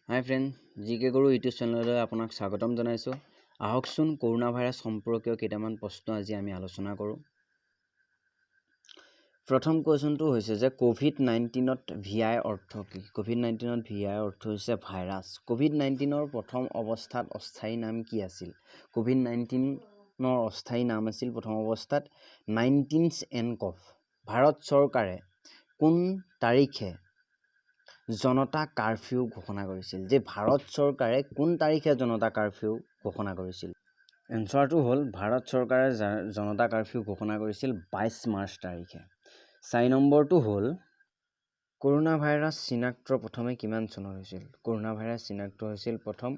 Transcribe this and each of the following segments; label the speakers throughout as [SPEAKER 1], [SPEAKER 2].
[SPEAKER 1] হাই friend, G কে গুৰু YouTube চেনেললৈ আপোনাক স্বাগতম জনাইছোঁ। আহকচোন, কৰোণা ভাইৰাছ সম্পৰ্কীয় কেইটামান প্ৰশ্ন আজি আমি আলোচনা কৰোঁ। প্ৰথম কুৱেশ্যনটো হৈছে যে ক'ভিড 19ত ভি আই অৰ্থ কি? ক'ভিড 19ত ভি আই অৰ্থ হৈছে ভাইৰাছ। ক'ভিড 19ৰ প্ৰথম অৱস্থাত অস্থায়ী নাম কি আছিল? ক'ভিড 19ৰ অস্থায়ী নাম আছিল প্ৰথম অৱস্থাত 19 এন কভ। ভাৰত চৰকাৰে কোন তাৰিখে জনতা কাৰফিউ ঘোষণা কৰিছিল? যে ভাৰত চৰকাৰে কোন তাৰিখে জনতা কাৰফিউ ঘোষণা কৰিছিল? এনচাৰটো হ'ল, ভাৰত চৰকাৰে জনতা কাৰফিউ ঘোষণা কৰিছিল 22 মাৰ্চ তাৰিখে। 4 নম্বৰটো হ'ল, কৰোণা ভাইৰাছ চিনাক্ত প্ৰথমে কিমান চনত হৈছিল? কৰোণা ভাইৰাছ চিনাক্ত হৈছিল প্ৰথম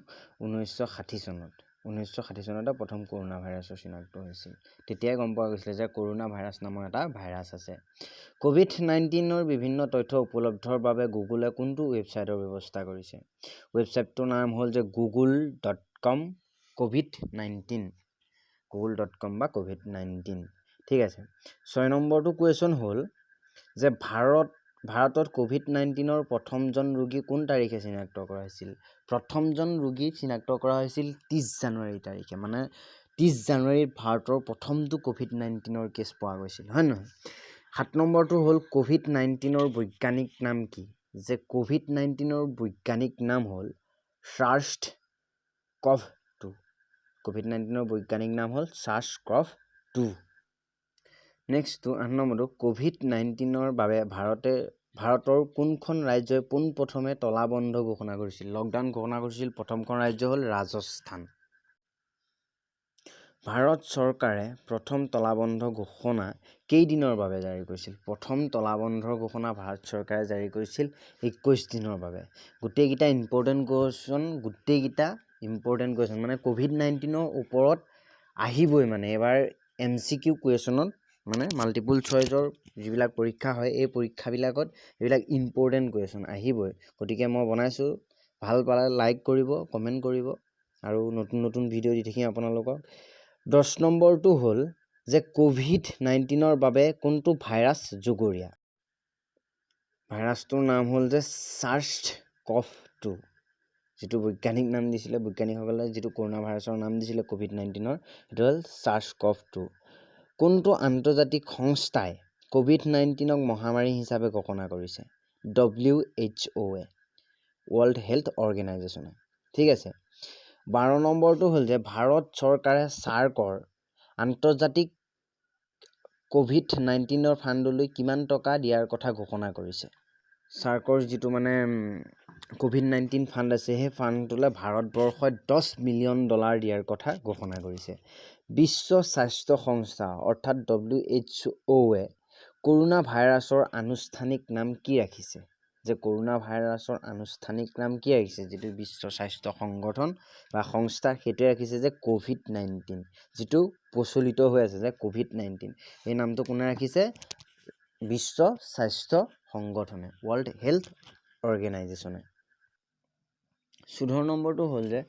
[SPEAKER 1] 1960 চনত। 1960 চনতে প্ৰথম কৰোণা ভাইৰাছৰ চিনাক্ত হৈছিল। তেতিয়াই গম পোৱা গৈছিলে যে কৰোণা ভাইৰাছ নামৰ এটা ভাইৰাছ আছে। ক'ভিড 19ৰ বিভিন্ন তথ্য উপলব্ধৰ বাবে গুগলে কোনটো ৱেবছাইটৰ ব্যৱস্থা কৰিছে? ৱেবছাইটটোৰ নাম হ'ল যে google.com covid19, google.com বা ক'ভিড 19। ঠিক আছে। 6 নম্বৰটো কুৱেশ্যন হ'ল যে ভাৰতত ক'ভিড 19ৰ প্ৰথমজন ৰোগী কোন তাৰিখে চিনাক্ত কৰা হৈছিল? প্ৰথমজন ৰোগী চিনাক্ত কৰা হৈছিল 30 জানুৱাৰী তাৰিখে। মানে 30 জানুৱাৰীত ভাৰতৰ প্ৰথমটো ক'ভিড 19ৰ কেছ পোৱা গৈছিল, হয় নহয়? 7 নম্বৰটো হ'ল, ক'ভিড 19ৰ বৈজ্ঞানিক নাম কি? যে ক'ভিড 19ৰ বৈজ্ঞানিক নাম হ'ল চাৰ্ছ কভ 2। ক'ভিড 19ৰ বৈজ্ঞানিক নাম হ'ল চাৰ্ছ কভ 2। নেক্সটটো 8 নম্বৰটো, ক'ভিড 19ৰ বাবে ভাৰতৰ কোনখন ৰাজ্যই পোনপ্ৰথমে তলাবন্ধ ঘোষণা কৰিছিল? লকডাউন ঘোষণা কৰিছিল প্ৰথমখন ৰাজ্য হ'ল ৰাজস্থান। ভাৰত চৰকাৰে প্ৰথম তলাবন্ধ ঘোষণা কেইদিনৰ বাবে জাৰি কৰিছিল? প্ৰথম তলাবন্ধৰ ঘোষণা ভাৰত চৰকাৰে জাৰি কৰিছিল 21 দিনৰ বাবে। গোটেইকেইটা ইম্পৰ্টেণ্ট কুৱেশ্যন, গোটেইকেইটা ইম্পৰ্টেণ্ট কুৱেশ্যন। মানে ক'ভিড 19ৰ ওপৰত আহিবই। মানে এইবাৰ এমচিকিউ কুৱেশ্যনত, মানে মাল্টিপুল চইচৰ যিবিলাক পৰীক্ষা হয়, এই পৰীক্ষাবিলাকত এইবিলাক ইম্পৰ্টেণ্ট কুৱেশ্যন আহিবই। গতিকে মই বনাইছোঁ, ভাল পালে লাইক কৰিব, কমেণ্ট কৰিব আৰু নতুন নতুন ভিডিঅ' দি থাকিম আপোনালোকক। 10 নম্বৰটো হ'ল যে ক'ভিড 19ৰ বাবে কোনটো ভাইৰাছ জগৰীয়া? ভাইৰাছটোৰ নাম হ'ল যে চাৰ্ছ কভ 2। যিটো বৈজ্ঞানিক নাম দিছিলে বৈজ্ঞানিকসকলে, যিটো কৰোণা ভাইৰাছৰ নাম দিছিলে ক'ভিড 19ৰ, সেইটো হ'ল চাৰ্ছ কভ 2। কোনটো আন্তৰ্জাতিক সংস্থাই ক'ভিড 19ক মহামাৰী হিচাপে ঘোষণা কৰিছে? ডব্লিউ এইচ অ'য়ে, ৱৰ্ল্ড হেল্থ অৰ্গেনাইজেশ্যনে। ঠিক আছে। 12 নম্বৰটো হ'ল যে ভাৰত চৰকাৰে চাৰ্কৰ আন্তৰ্জাতিক ক'ভিড 19ৰ ফাণ্ডলৈ কিমান টকা দিয়াৰ কথা ঘোষণা কৰিছে? চাৰ্কৰ যিটো মানে ক'ভিড 19 ফাণ্ড আছে, সেই ফাণ্ডটোলৈ ভাৰতবৰ্ষই 10 মিলিয়ন ডলাৰ দিয়াৰ কথা ঘোষণা কৰিছে। বিশ্ব স্বাস্থ্য সংস্থা অৰ্থাৎ ডব্লিউ এইচ অ'য়ে কৰোণা ভাইৰাছৰ আনুষ্ঠানিক নাম কি ৰাখিছে? যে কৰোণা ভাইৰাছৰ আনুষ্ঠানিক নাম কি ৰাখিছে? যিটো বিশ্ব স্বাস্থ্য সংগঠন বা সংস্থা, সেইটোৱে ৰাখিছে যে ক'ভিড 19। যিটো প্ৰচলিত হৈ আছে যে ক'ভিড 19, এই নামটো কোনে ৰাখিছে? বিশ্ব স্বাস্থ্য সংগঠনে, ৱৰ্ল্ড হেল্থ অৰ্গেনাইজেশ্যনে। 14 নম্বৰটো হ'ল যে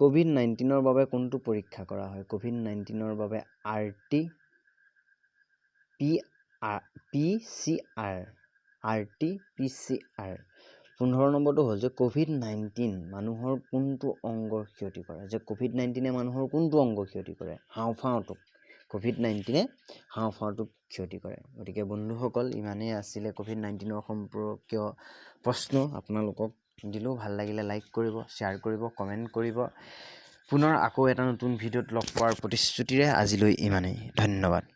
[SPEAKER 1] ক'ভিড 19ৰ বাবে কোনটো পৰীক্ষা কৰা হয়? ক'ভিড 19ৰ বাবে আৰটি পি আৰ পিচিআৰ, আৰটি পিচিআৰ। 15 নম্বৰটো হ'ল যে ক'ভিড 19 মানুহৰ কোনটো অংগৰ ক্ষতি কৰে? যে ক'ভিড 19এ মানুহৰ কোনটো অংগ ক্ষতি কৰে? হাওঁফাওঁটোক। ক'ভিড 19এ হাওঁফাওঁটোক ক্ষতি কৰে। গতিকে বন্ধুসকল, ইমানেই আছিলে ক'ভিড 19ৰ সম্পৰ্কীয় প্ৰশ্ন আপোনালোকক দিলোঁ। ভাল লাগিলে লাইক কৰিব, শ্বেয়াৰ কৰিব, কমেণ্ট কৰিব। পুনৰ আকৌ এটা নতুন ভিডিঅ'ত লগ পোৱাৰ প্ৰতিশ্ৰুতিৰে আজিলৈ ইমানেই। ধন্যবাদ।